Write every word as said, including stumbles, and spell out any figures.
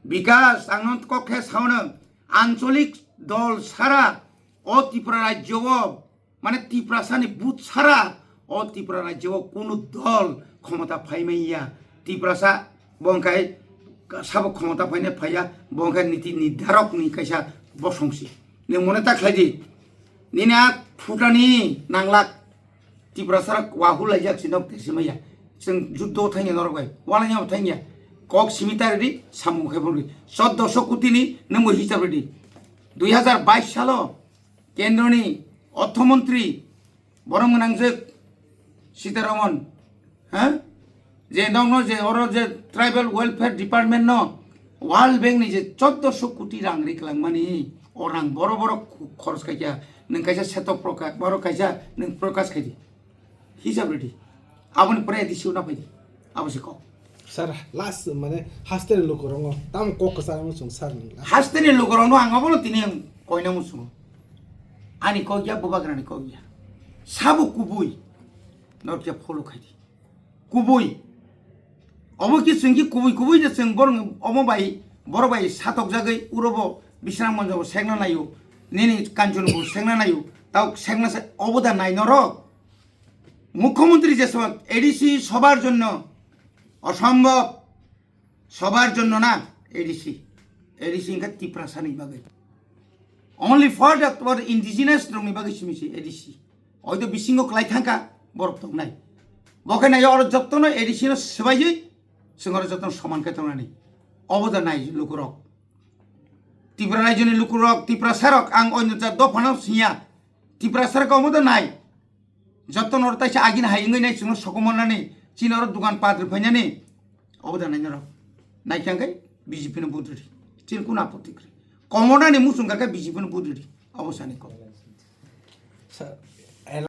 Bikas, ang no kok khe sao no, ancholik dol sara o Tripura rajyo o, mane Tiprasa ni but sara o Tripura rajyo o kunu dol khomota phai manya. Tiprasa bo wngkha sabo khomota phaina phaiya, bo wngkha niti nirdarok ni kaisa bosong si. Nwng mone ta khlai di, nini a phutani nanglak. Tiprasa rok wahul laijak si nok tesi maya. Chwng juddo thangya norok bai. Wala nyabo thangya. Kok simi ta redi, samung khai phurdi. Choddoso koti ni nwng bo hisab redi. Dui hazar bais salo kendro ni orthomontri borom gwnangjwk Sitaramon, ha? Je nokno je oro je Tribal Welfare Department no World Bank ni je choddoso koti rang ri kwlangmani, o rang boro boro khu-, khorch khaikha, nwng kaisa setok proka-, boro kaisa nwng prokash khaidi. Hisab redi. Aboni pore A D C o na phaidi. Abo se kok. Sir, last mane hasteni lukurongo tamo kok kwchangma chwng sir nung. Hasteni lukurokno ang obono tini ang koina muchungo. Ani kok ya, bubagrani kok ya. Sabo kubui. Norokya follow khaidi. Kubui. Obo ki chwng ki kubui kubui de chwng borok omo bai, borok bai satokjagwi urobo Bisramganj bo sekna naio. Nini Kanchanpur sekna naio. Tao sekna se obo da nai norok. মুখ্যমন্ত্রী যে সব এডিসি সবার জন্য অসম্ভব, সবার জন্য না ADC. ADC Inca তিপ্রাসানি বাগে। Only for the, for indigenous rokni bagwi simi se A D C. Oido bisingo kwlai thangkha borok tongnai. Bo khe naio oro jottono A D C no swbaiwi chwng oro jottono soman khe tongnani. Obo da nai lukurok. Tipra rajyoni lukurok, Tiprasarok, ang oino ja dophano singya. Tiprasarok omo da nai. Jottono oro taisa agini hai wngwi nai chwngno sokomornani, chini oro dogan pat rwphainani. Obo da nai norok. Nai khe ang khe B J P no vote rwdi. Chini kunu apoti kwrwi. Komornani muchung kha khe B J P no vote rwdi. Obo sani kok. Sir,